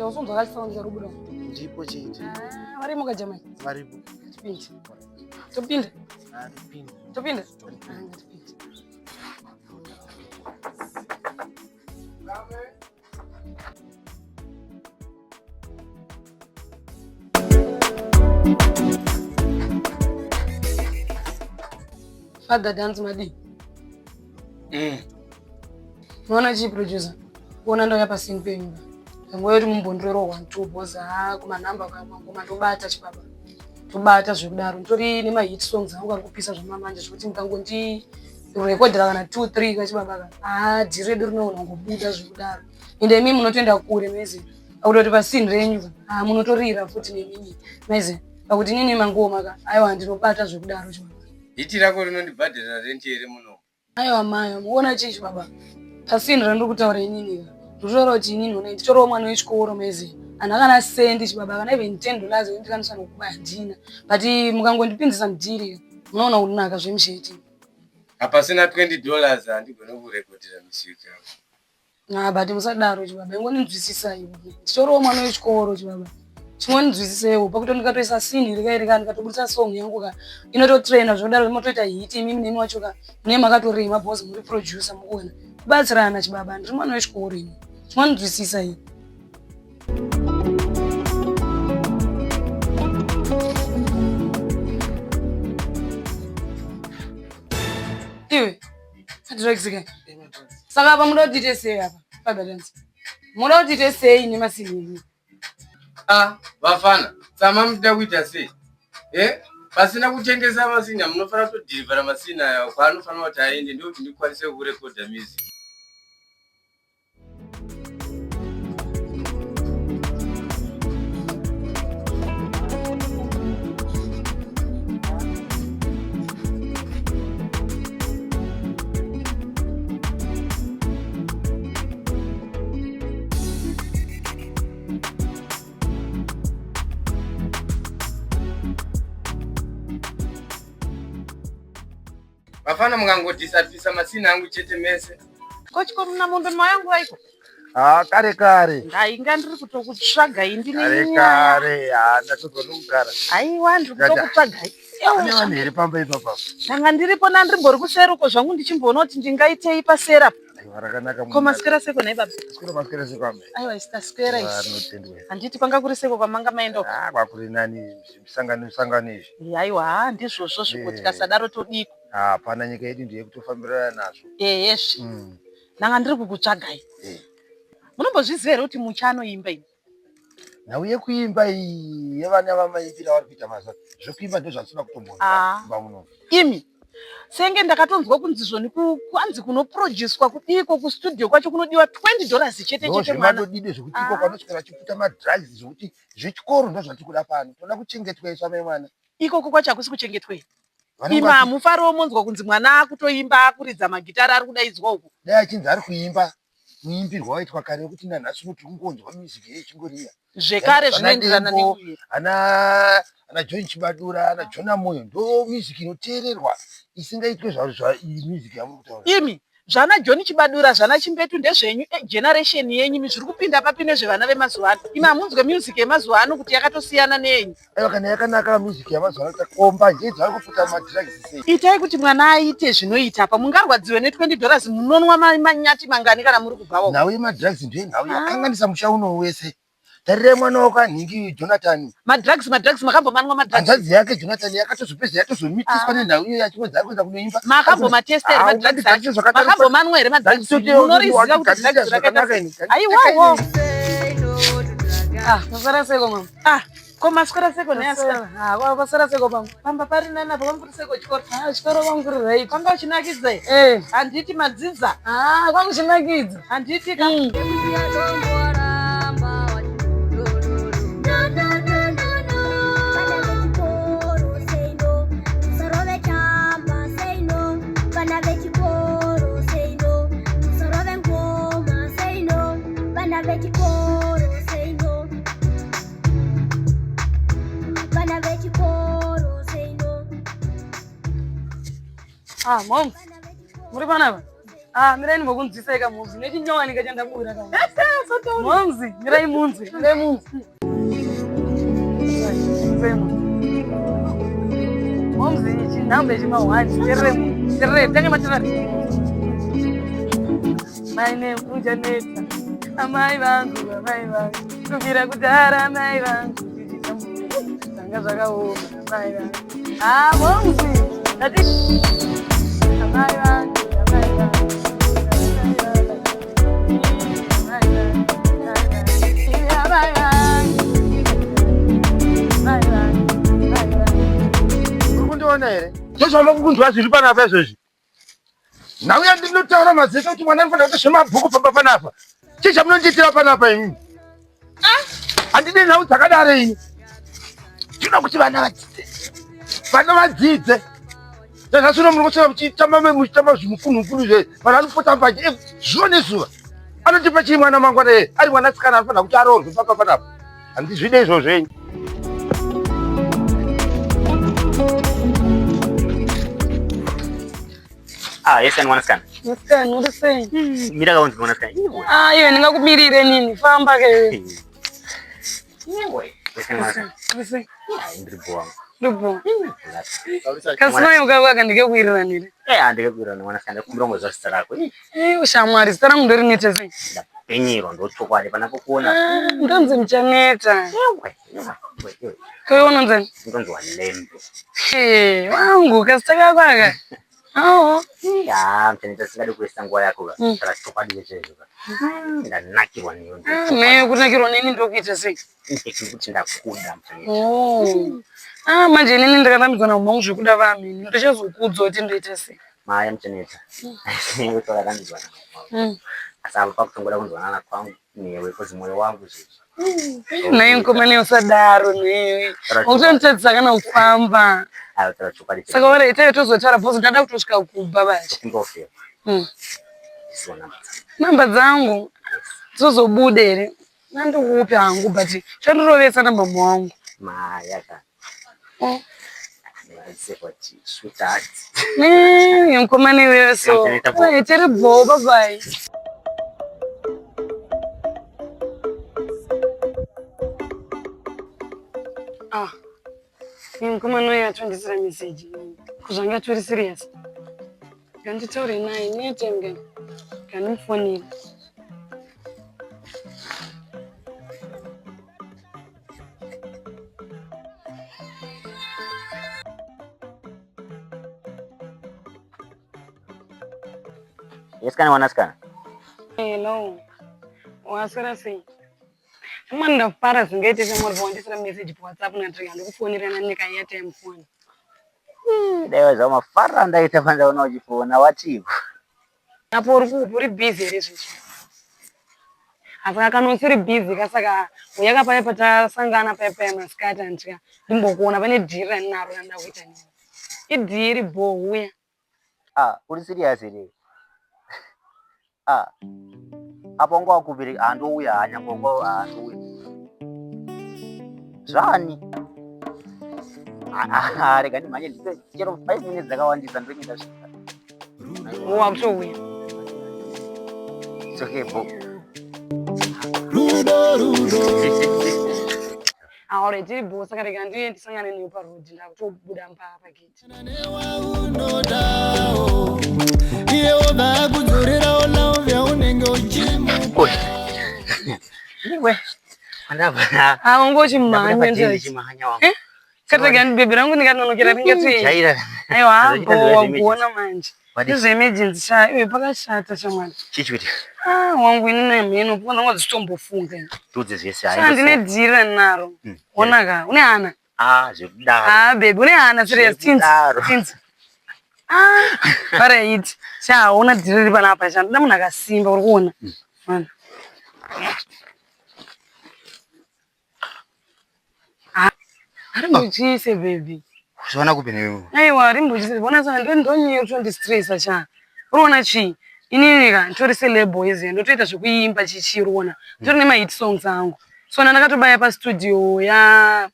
Ndozonzwa kachisound karubuda. Ndipo chete. Ah, varimo kajamai. Varipo. Tipinde. Topinda. Ah, topinda. Topinda. Ah, ngatipinde. Father dance madii? Unoona chii producer? Kuona ndauya pasini penyu. Ndangoya kuti mumbondirero one two because haa kumanhamba kwangoma ndobata chibaba. Tobata zvekudaro. Nditori nemahit songs angu ari kupisa zvamamanje zvekuti mukangondirekodhera kana 2 3 kachibaba ka. Haa dhiri redu rinoona kungobuda zvekudaro. Ende imi munotoenda kure maize. Pakutoti pasini renyu ka. Haa munotorira futi nemimi. Maize. Pakuti inini mangoma ka. Aiwa ndinobata zvekudaro chibaba. Hiti rako rinondibhadharira rent here muno? Aiwa mai, muona chii chibaba? Pasini randiri kutaura inini ka. Ndikutaura kuti inini ona nditoriwo mwana wechikoro maize. Handina kana sendi chibaba kana even $10 yekuti ndikwanisa nokuba handina. But mukangondipinzisa mudhiri munoona kunaka zvemusheti. Hapasina $20 handigone kurekodhera music yako. Ah, but musadaro chibaba, ingoninzwisisaiwo. Nditoriwo mwana wechikoro chibaba. Chingoninzwisisaiwo pakuti ndikatoisa scene iri kairi ka ndikatobudisa song yangu ka inototraina zvekudaro motoita hit imimi nemi wacho ka mune makatorima because muri producer mukuona. Kubatsirana chibaba, ndiri mwana wechikoro ini. Chingoninzwisisa ini. Iwe, drugs ka. Saka apa muda kuti tiite sei apa? Father dance. Muda kuti tiite sei nemasini enyu? Ah, vafana, sama muchida kuita sei? Eh? Pasina kutengesa masini munofanira kutodhilivhara masini aya kwaanofanira kuti aende ndokuti ndikwanise kurekodha music. Vafana mukangodisapisa masini angu chete mese. Kochiko muna mombe mayangu aiko? Ah, kare kare. Ndainga ndiri kutokutsvagai ndine Kare nyaya. kare, ah, ndatozwa nokugara. Aiwa ndiri kutokutsvagai. Pane vanhu here pamba ipapa? Ndanga ndiripo nandirimbori kuseri uko zvangu ndichimboona kuti ndingaitei pasera. Aiwa rakanaka. Ko maswera seko nhai baba? Maswera maswera seko amai. Aiwa isi taswera Aiwa, isi. rinotendwa. Handiti kwanga kuri seko kwamanga maenda uko? Ah, kwakuri nani misangano misangano izvi. Aiwa haa ndizvozvo zviko Eh. tikasadaro todiko. Ah, hapana nyika yedu ndiye kutofambirana nazvo. Ehezve. Ndanga ndiri kukutsvagai. Eh. Munombozviziva here kuti Mucha anoimba imi? Nhau yekuimba iyi yevana vamaimbira vari kuita mazuva zvekuimba ndozvatisina kutombonzwa Ah. mumba muno. Imi senge ndakatonzwa kunzi zvoni kwanzi kunoproducwa kudiko kustudio kwacho kunodiwa $20 chete Ndo chete mwana. zvemadodide zvekuti iko Ah. kwanoswera achiputa madrugs zvekuti zvechikoro ndozvatiri kuda pano. Toda kuchengetwa isu amai mwana. Ikoko kwacho hakusi kuchengetwa here? Vanenge Imi vachi- hamufariwo monzwa kunzi mwana akutoimba akuridza magitare ari kudaidzwa uku. Dai achinzi ari kuimba muimbirwo waitwa kare wekuti nanhasi uno tiri kungonzwa music iye ichingoriya. Zvekare Vana zvinoenderana Dembo, neuye. ana ana John Chibadura ana Jonah Moyo ndo music inoteererwa isingaitwe zva zva iyi music yamuri kutaura. Imi zvana John Chibadura zvana Chimbetu ndezvenyu eh, generation yenyu imi zviri kupinda papi nezvevana vemazuva ano. Imi hamunzwe music yemazuva ano kuti yakatosiyana neyenyu. Aiwa kana yakanaka music yamazuva ano takomba njee dzavari kuputa madrugs sei. Itai kuti mwana aite zvinoita apa mungarwadziwe ne $20 munonwa manyati mangani kana muri kubhawa. Nhau yemadrugs ndiyo nhau yakanganisa musha uno wese. Tarirai mwana wako anhingi Jonathan. Madrugs madrugs makambomanwa madrugs. Hanzvadzi yake Jonathan yakatozopedza yatozomitiswa nenhau iyoyo achingonzi ari kuenda kunoimba. Makambomatesta here Ah, madrugs acho? ungandigarise zvakanaka. Makambomanwa here madrugs? Munoriziva kuti drugs rakaita sei? Aiwawo. Ah, maswera seko mama. Ah, ko maswera seko nhai asikana? Ah, maswera seko mama. Pamba pari nani apa pamuri seko chikoro? Ah, chikoro kwangu kuri right. Kwanga uchinakidza here? Eh. Handiti madzidza? Ah, kwangu chinakidza. Handiti ka? Vana vechikoro say no. Vana vechikoro say no. Ah, mom. Muri panapa? Ah, mirai ndimbokunzwisai kamubvi nechinyowani kachandabura ka. Momzi, mirai munzwe, mirai munzwe. Momzi, ichi nhamba ichi mahwani, terere munhu, terere, tange materere. Mai nemuchaneta, amai vangu, amai vangu, kubvira kudhara amai vangu, tichitambura, zvanga zvakaoma, amai vangu. Ah, momzi, ndati amai vangu, amai vangu, amai vangu, amai vangu, amai vangu, amai vangu. Uri kundiona here? Ndozvamakunzwa zviri panapa izvozvi. Nhau yandinotaura mazese kuti mwana anofanira kuita zvemabhuku pamba panapa. Chii chamunondiitira panapa imimi? Handidi nhau dzakadaro ini. Ndinoda kuti vana vadzidze. Vana vadzidze. Nhasi uno muri kuswera muchitamba muchitamba zvimukunhukunu zve vanhu vanopota mbanje eh, zuva nezuva. Anotipa chii mwana mangwana iye? Ari mwanasikana anofanira kuti aroorwe pamba panapa. Handizvide izvozvo ini. Ah, yes, and mwanasikana. Mwanasikana, uri sei? Mira kaunzi mwanasikana. Iwe. Ah, iwe ndingakumirire nini? Famba ke. Iwe. Yes, and mwanasikana. Uri sei? Ah, ndiri bho wangu. Ndiri bho. Kasimai ukavaka ndikekuwiriranire. Eh, andikekuwirirana mwanasikana. Kumbira ngo zita rako. Eh, ushamwari, zita rangu ndorinoita sei? Ndapenyerwa ndochokwadi pana kukuona. Ah, ndonzi Muchaneta. Iwe. Iwe. Iwe. Koiwe unonzani? Ndonzi Walembe. Eh, wangu kasita kako aka. Awo. Ya, Muchaneta singade kuisa nguva yako ka. Mm. Saka chokwadi chezvo ka. Ndanakirwa newe. Ah, me kunakirwa neni ndokuita sei? Ndekuti ndakuda Muchaneta. Oh. Ah, manje inini ndakarambidzwa namama vangu zvekuda vamheni. Ndichazokuudza kuti ndoita sei. Maya Muchaneta. Wakarambidzwa namama. Asi apa pakutongoda kunzwanana kwangu newe kozi moyo wangu zvezvo. Nhai mukomana usadaro newe. Wakutonitadzisa kana kufamba. Ayo taura chokwadi. Saka ora itayo tozotaura bhozi ndada kutosvika kubva bachi. Ndofema. Isiwo namba dzangu. Namba dzangu dzozobuda here? Nandikupi hangu but chandirovesa namama wangu. Maya ka. Oh. Ndingaziva kuti sweetheart. Mukomana iwewe so. Muchaneta bho. Eh, tiri bho bye bye. Ah. Mukomana uyu atondisira message. Kuzvanga atori serious. Nganditaure naye neairtime kani. Ngandimufonere. Yes kana mwanasikana. Hello. Waswera sei? Amani ndafara zvingaite shamwari pawandisira message paWhatsApp natiri handikufonera nani neka airtime phone. Dai wazva mafara ndaita pandaona uchifona watiko. Apo uri kupi uri busy here izvezvi? Asi kana usiri busy ka saka uya ka paya patasangana paya paya masikati handika ndimbokuona pane dhiri randinaro randinoda kuita newe. Idhiri bho uya. Ah, uri serious here? Ah. Apa wanga wakupiri handouya hanya ngo handouya. Zvani? Ah, ah, rega ndimhanye ndipe chero 5 minutes dzakawandisa ndinenge ndasvika. Wakutouya. It's okay, bho. Alright, tiri bho saka rega ndiuye ndisangane newe paroad ndakutobuda pagate. Iye wobva akudzorerawo love yaunenge uchimupa. Iwe. Andabva. Ah, wanga uchimhanya ndati. Ndichimhanya wangu. Eh? Saka bhebhi rangu ndinganonokera ringati. Jaira. Aiwa, Zvachiita bho zveemergency. wakuona manje. Wadi. Ndezveemergency sha, iwe pakashata shamwari. Chii chikuitika? Ah, wangu inini mheno pona wanga dzichitombofunga. Tiudze zvese Sha hayi. ndine dhiri randinaro. Ona ka, une hana. Ah, zvekudaro. Ah, baby, une hana serious tinzi. Zvekudaro. Tinzi. Ah, alright. Sha, ona dhiri riri panapa sha. Ndoda munhu akasimba uri kuona. Mana. Ah, harimbochise baby. Kuzviona kupi newe? Aiwa, harimbochise. Bona sana ndo ndonyanya kutondistressa sha. Uri kuona chii? Inini ka nditori celeb iziya ndotoita zvekuimba chichi uri kuona. Nditori nemahit songs angu. So ndakatobaya pastudio ya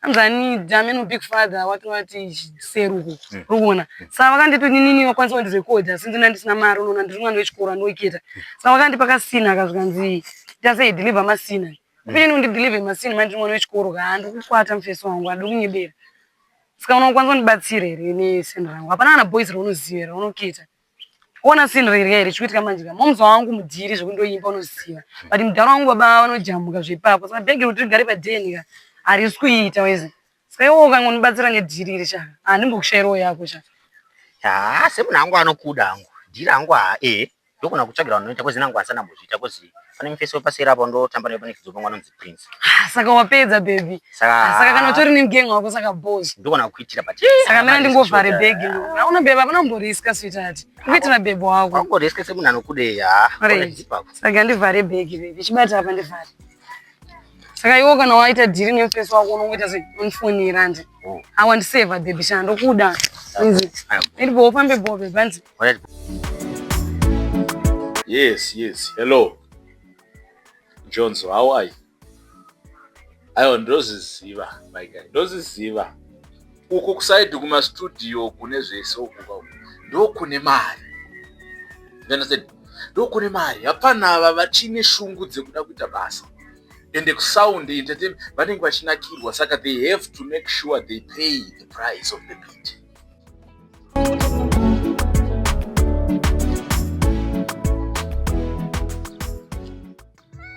Hanzi anida ameno big father wati wati seruko. Uri kuona? Saka vakanditi inini vakwanisa kundirekodha since ndanga ndisina mari unoona ndiri mwana wechikoro andoweketa. Saka vakandipa kasina aka zvikanzi ita sei deliver masina. Kupinda kundideliver masina manje ndiri mwana wechikoro ka handiri kukwata mufesi wangu handiri kunyebera. Saka unokwanisa kundibatsira here nesend rangu? Hapana kana boys raunoziva here raunoketa? Ona scene rerya here chikuitika manje ka mom's wangu mudhiri zvekundoimba unoziva but mudhara wangu baba vanojamuka zvepapo saka bhegi rekuti rigare padheni ka harisi kuita weze saka iwe ukangondibatsira nedhiri iri chaka handimbokushairawo yako chaka. Haa semunhu hangu anokuda hangu dhiri hangu haa ee ndogona kutsvagira vanhu vanoita kozi nangu asana mbozviita kozi pane mufesi wepaseri apo ndotamba naye pane kidzo pangu anonzi Prince. Ah, saka wapedza baby. Saka Saka kana utori nemugeng wako saka boss. Ndogona kukuitira but Saka mina ndingovhare bag ndo. Auna baby hapana kumboriska sweetheart. Kuitira baby wako. Wangoriska semunhu anokude haa. Right. Saka ndivhare bag baby. Chibata apa ndivhare. Saka iwe kana waita dhiri nemufesi wako unongoita sei? Undifonera andi. Oh. Awandiseva baby sha ndokuda. Inzi. Iripo ufambe bho baby anzi. Yes, yes. Hello. Jones, how are you? Aiwa ndozviziva my guy, ndozviziva. Uko kusaidi kumastudio kune zvese uko ka ndokune mari. You understand? Ndokune mari. Hapana ava vachine shungu dzekuda kuita basa. Ende kusound entertainment vanenge vachinakirwa saka they have to make sure they pay the price of the beat.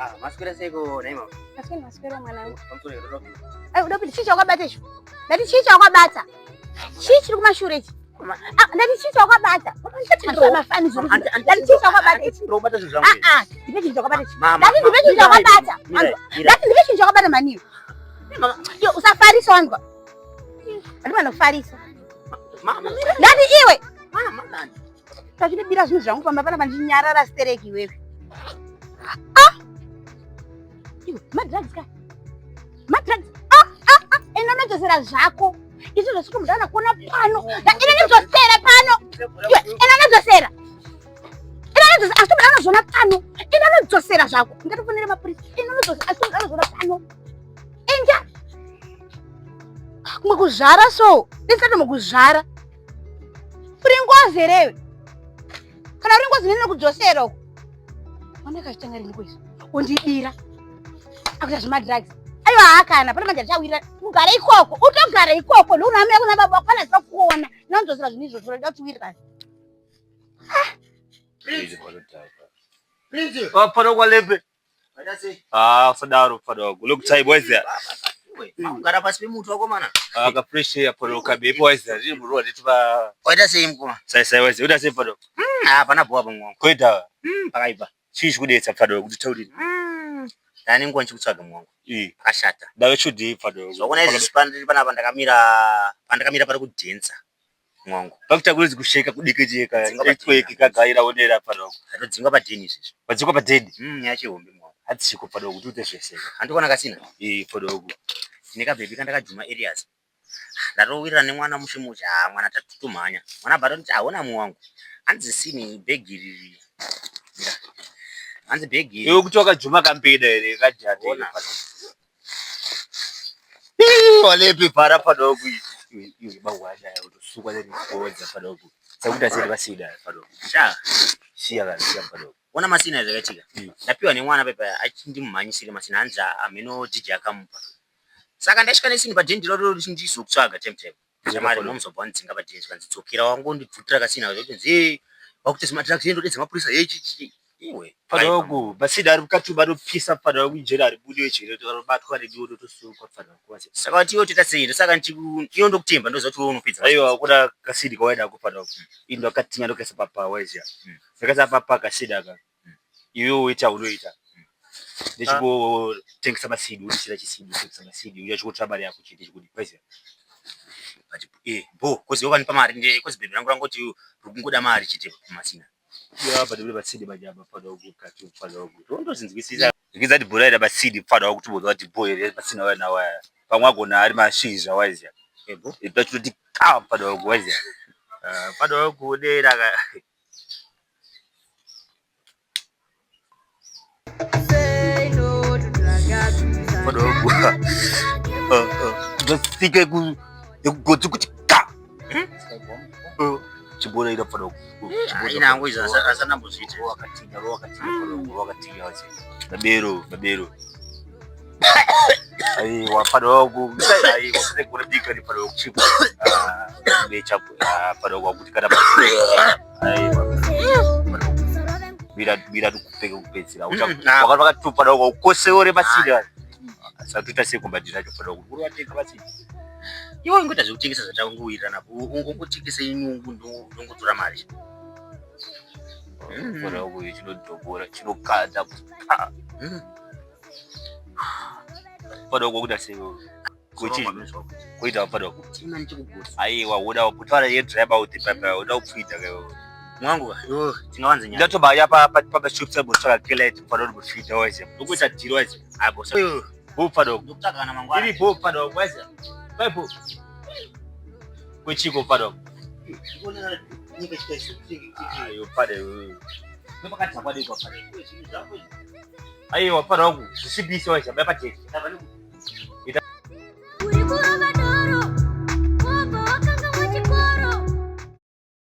Ah, maswera seiko nhai mama? Maswera maswera mwanangu. Pamusoro here unoda Ai uda kuti chii chawakabata icho? Ndati chii chawakabata? Chii chiri kumashure ichi? Ah, ndati chii chawakabata? Mafani zviri. Ndati chii chawakabata ichi? Ndinobata zvinhu zvangu. Ah ah, ndipe chinhu chawakabata ichi. Mama, Ndati ndipe chinhu chawakabata. Ndati ndipe chinhu chawakabata maniyo. Yo usafarisa wanzwa. Ndati kufarisa. Mama, Ndati iwe. mama nani? Tachindibira zvinhu zvangu pamba panapa ndichinyarara stereki iwewe. Ah! Iwe, madrugs ka. Madrugs. Ah ah ah, enda unodzosera zvako. Izvo zvasuka munhu anakuona pano. Enda unodzosera pano. Iwe, enda unodzosera. Enda unodzosera, asi munhu anozviona pano. Enda unodzosera zvako. Ndatofonera mapurisa. Enda unodzosera, asi munhu anozviona pano. Enda. Kumwe kuzvara so. Ndisati mukuzvara. Uri ngozi here iwe? Kana uri ngozi nini kudzosera uko. Mwana akazvitanga rini kuizvi? Undibira. Akuita zvemadrugs. Aiwa haakana, pane manje achawira. Ugare ikoko, utogare ikoko. Ndokuti amai kuna baba wako pana kuona. Ndinodzosera zvinhu izvozvo, ndoda kuti uwirane. Prince. Wapfana kwalepe. Waita sei? Ah, usadaro mfana wangu. Look tight boys there. Kugara pasi pemuti wakomana. Ah, ka fresh air pano kabepo waiza. Riri muruwa nditupa. Waita sei mukoma? Sai sai waiza. Uda sei mfana wangu? Ah, pana bhowa pamwe wangu. Koita. Pakaipa. Chii chikudetsa mfana wangu kuti taurire. Ndane nguva ndichikutsvaga mwangu. Eh. Akashata. Ndave chudii mfana wangu. Zvakuona izvi pandiri panapa ndakamira pandakamira pari kudhenza mwangu. Pakuita kuzi kusheka kudikijeka. Dzingwa padheni. Earthquake kagaira onera mfana wangu. Ndatodzingwa padheni izvezvi. Wadzingwa padheni. Nyaya chihombe mwangu. Hadziko mfana wangu kuti uite zvese. Handikuona kasina. Eh, mfana wangu. Ndine kabhebhi kandakajuma areas. Ndatowirirana nemwana mushe mushe. Ah, mwana tatotomhanya. Mwana bva atonditi haona mwe wangu. Hanzi sini bhegi riri. Mira. Hanzi bhegi iri. Iwe kuti wakajuma kambeda here kajati. Ona. Walepe para mfana wangu. Iwe iwe bangwada utosukwa nemigodza mfana wangu. Sakuti asiri vasida mfana wangu. Sha. Siya kana siya mfana wangu. Ona masina zvakaitika. Ndapiwa nemwana pepa achindimhanyisire masina hanzi hameno DJ akamupa. Saka ndasvika nesini padheni ndiro ndizokutsvaga time time. Shamari nomuzobva wandidzinga padheni zvikanzi dzokera wangondibvutira kasina zvokuti nzi wakuti zvimadrugs ndodedza mapurisa hey chi chi iwe. Mfana wangu masina ari mukati umu anopisa mfana wangu injera haribudi wejere anobatwa nemiwo ndotosungwa mfana wangu. Saka wati iwe toita sei? Ndosaka ndichiku iwe ndokutemba ndoziva kuti iwe unopedza. Aiwa kuna kasidi kawaida ako mfana wangu. Ini ndakatinya ndokaisa papa waiziya. Ndakaisa papa kasidi aka. Iwe woita unoita. Ndechingotengesa masidi unisira chisidi utengesa masidi uya chikotora mari yako chete chikudi waiziya. But eh bo kozi wakanipa mari ndiye kozi bhebhi rangu rangoti riri kungoda mari chete pamasina. Ya bado bado masidi manyama mfana wangu mukati mfana wangu. Ndondozinzwisisa. Ngizati bhora ira masidi mfana wangu kuti bozwa kuti bho here pasina wana waya. Pamwe agona ari mashizha waiziya. Eh bo. Tachitoti ka mfana wangu waiziya. Ah, mfana wangu dera ka. Say no to drug abuse. Mfana wangu. Ndosika ekugotsi kuti ka. Chibora ira pfada. Ina hangu izvo asandambozviita. Wakatinya, wakatinya, wakatinya wache. Babero, babero. Aiwa pfada wangu. Aiwa pfada kuna dika ni pfada kuchipo. Ah, becha pfada wangu kuti kana. Aiwa. Mira mira tukupeke kupedzera. Wakati pfada wangu ukoseore pasida. Saka toita sei kumbadhira racho pfada wangu. Uri watenga pasida. Iwe ungoita zvekutengesa zvatangowirirana apo ungotengesa inungu ndongotora mari. Pfada wangu chinodhobora chinokanda. Pfada wangu kuita sei? Kuchi kuita pfada wangu. Aiwa uda kutaura yedriver kuti papa uda kupfida kayo. Mwangu iwe tingawanza nyaya. Ndatobaya pa pa pa shop sabo tsvaka keleti pfada wangu kupfida waise. Ukuita deal waise. Apo. Bo pfada wangu. Ndokutsvaga kana mangwana. Iri bo pfada wangu waise. Paipo. Kuchiko pfada wangu. Ayo pfada iwe. Aiwa pfada wangu zvisibise waise baya pajeki.